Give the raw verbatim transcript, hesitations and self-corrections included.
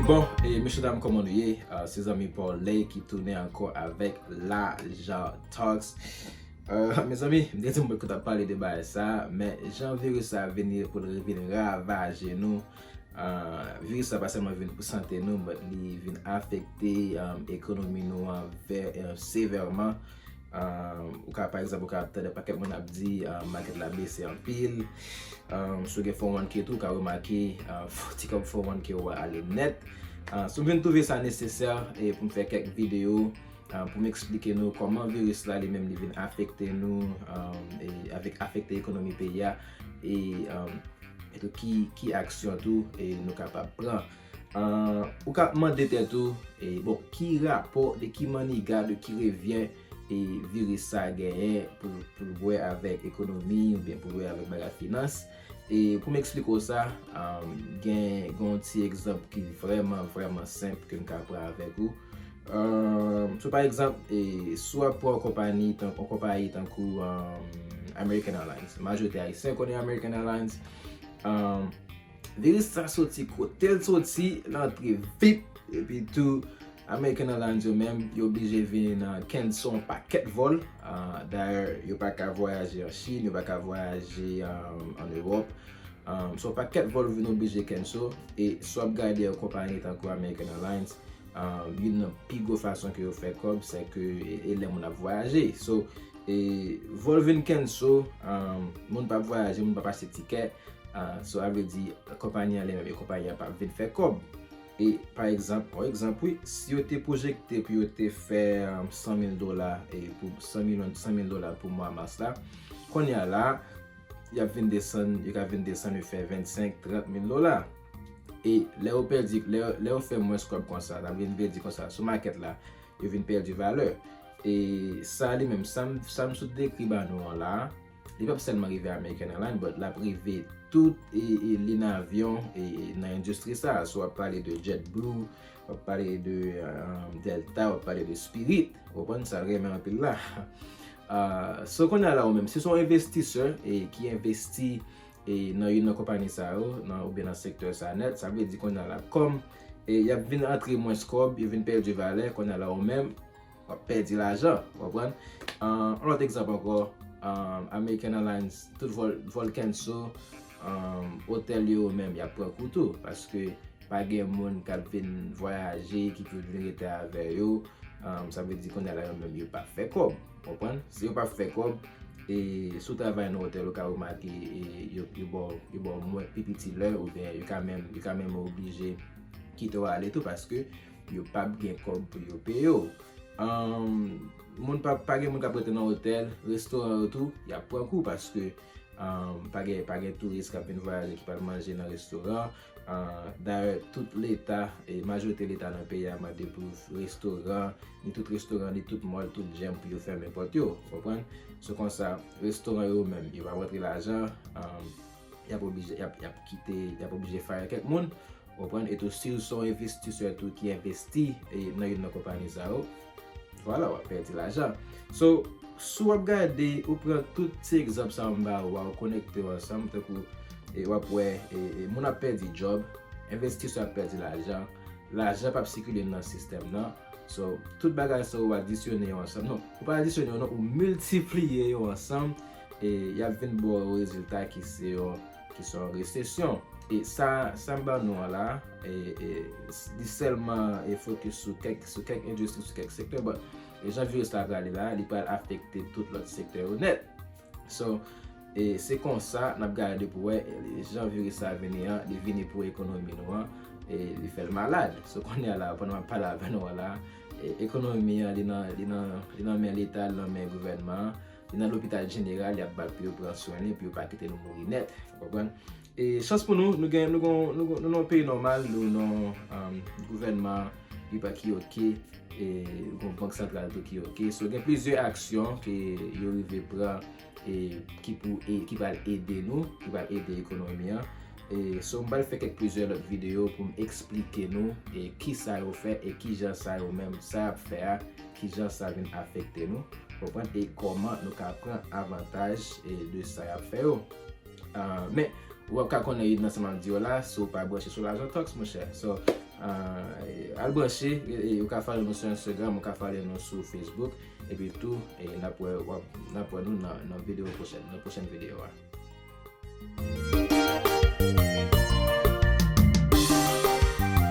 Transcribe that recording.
Bon, e mesye dam, kòman nou ye? Ah, se zanmi Paul Lay ki tounen ankò avèk Lajan Talks. Ah, mezanmi, m te di m potko t ap pale de bagay sa, men jan viris sa vini pou l vin ravaje nou, ah, viris sa pa sèlman vin pou sante nou, but li vin afekte, um, ekonomi nou an vè-, eh, sevèman. Um, ou ka, pa egzanp, ou ka tande pakèt moun ap di, um, makèt la bese anpil. Um, si w gen four oh one K tou, ou ka remake, uh, ti kòb four oh one K ou a ale nèt. Uh, so m vin twouve sa nesesè, e pou m fè kèk videyo, uh, pou m eksplike nou kòman viris la li menm li vin afekte nou, um, e avèk afekte ekonomi peyi a, e, um, e tou ki, ki aksyon tou, e nou kapab pran. Uh, ou ka mande tèt ou, e, bon, ki rapò, de ki manniga, de ki revyen, e, viris sa genyen pou, pou l wè avèk ekonomi oubyen pou l wè avèk bagay finans. E pou m eksplike w sa, um, gen, gen yon ti egzanp ki vrèman, vrèman senp ke m ka pran avèk ou. Um, so, pa egzanp, e, si w ap pran yon konpani, tan, yon konpayi tankou, um, American Airlines, majorite Ayisyen konnen American Airlines. Um, Viris sa soti kote l soti, l antre vip, epi tou American Airlines yo menm, yo oblije vin, uh, cancel yon pakèt vòl. Uh, dayè, yo pa ka vwayaje an Chin, yo pa ka vwayaje, um, an Ewòp. Um, so, yon pakèt vòl vin oblije cancel. E si w ap gade yon konpayi tankou American Airlines, um, youn nan pi gwo fason ke yo fè kòb, se ke e, e lè moun ap vwayaje. So, e vòl vin cancel, um, moun p ap vwayaje, moun p ap achte tikè. Ah, so, sa vle di, konpayi an li menm, e konpayi an p ap vin fè kòb. E, pa egzanp, yon egzanp, wi, si yo te pwojekte pou yo te fè, um, san mil dola, e pou san milyon, san mil dola pou mwa mas la, kounye a la, y ap vin desann, yo ka vin desann, yo fè vennsenk, trant mil dola. E lè yo pèdi, lè, lè yo fè mwens kòb konsa, sa vin vle di konsa, sou makèt la, yo vin pèdi valè. E sa li menm, sa m, sa m sot dekri ba nou an la, li p ap sèlman rive American Airlines, but l ap rive tout, e, e, liy avyon, e, e, nan endistri sa. So, w ap pale de JetBlue, w ap pale de, um, Delta, w ap pale de Spirit. Ou konprann? Sa l renmen anpil la. Ah, so, kounye a la, ou menm, si se yon envestisè, e, ki envesti, e, nan youn nan konpayi sa yo, nan, oubyen nan sektè sa nèt, sa vle di kounye a la, kòm, e, y ap vin antre mwens kòb, yo vin pèdi valè, kounye a la, ou menm, w ap pèdi lajan, w konprann? Ah, yon lòt egzanp ankò, ah, American Airlines, tout vòl, vòl cancel, ah, otèl yo menm, y ap pran kou tou, paske pa gen moun k ap vin vwayaje, ki pou vin rete avè yo, ah, sa vle di kounye a la yo menm yo p ap fè kòb, w konprann? Si yo p ap fè kòb, e si w travay nan otèl, ou ka remake, e yo, yo ba w, yo ba w mwen pi piti lè, oubyen yo ka menm, yo ka menm oblije kite w ale tou, paske yo p ap gen kòb pou yo peye w. Ahn, moun pa, pa gen moun k ap rete nan otèl, restoran yo tou, y ap pran kou paske, ahn, pa gen, pa gen touris k ap vin vwayaje ki pral manje nan restoran. Ahn, dayè, tout leta, e majorite leta nan peyi a mande pou restoran, ni tout restoran, ni tout mòl, tout gym pou yo fèmen pòt yo, w konprann? Se konsa, restoran yo menm, yo p ap rantre lajan, ahn, y ap oblije, y ap, y ap kite, y ap oblije fire kèk moun. Ou konprann? E tou, si w se yon envestisè tou ki envesti, e, nan youn nan konpayi sa yo, vwala, w ap pèdi lajan. So, si w ap gade, ou pran tout ti egzanp sa yo m ba ou a, ou konekte yo ansanm, tankou, e, w ap wè, e, e, moun ap pèdi djòb, envestisè ap pèdi lajan, lajan p ap sikile nan sistèm nan. So, tout bagay sa yo, ou adisyone yo ansanm. Non, ou pa adisyone yo, non, ou miltipliye yo ansanm, e y ap vin ba w rezilta ki se yon, ki se yon resesyon. E sa, sa m ba nou an la, e, e, s-, li sèlman, e, fokis sou kèk, sou kèk endistri, sou kèk sektè, but, e jan viris la prale la, li pral afekte tout lòt sektè yo nèt. So, e se konsa n ap gade pou wè, e, jan viris sa vini an, li vini pou ekonomi nou an, e li fè l malad. So, kounye a la, pandan m ap pale avè nou an la, e, ekonomi an, li nan, li nan, li nan men leta, li nan men gouvènman an, li nan lopital jeneral, y ap bat pou yo pran swen li, pou yo pa kite nou mouri nèt. Ou konprann? E chans pou nou, nou gen, nou gon, nou gon, nou nan yon peyi nòmal, nou nan, um, gouvènman ki pa, ki oke, e gon bank santral tou ki oke. So, gen plizyè aksyon ke yo rive pran, e ki pou, e ki pral ede nou, ki pral ede ekonomi an. E so, m pral fè kèk plizyè lòt videyo pou m eksplike nou, e kisa yo fè, e kijan sa yo menm, sa y ap fè a, kijan sa vin afekte nou, konprann, e kòman nou ka pran avantaj, e de sa y ap fè yo. Ah, men, w ap ka konnen youn nan sa m ap di yo la, si w pa branche sou Lajan Talks, monchè. So, Ah, al branche, e, e, ou ka follow nou sou Instagram, ou ka follow nou sou Facebook, epi tou, e, n ap wè, w ap, n ap wè nou nan, nan videyo pwochèn, nan pwochèn videyo a.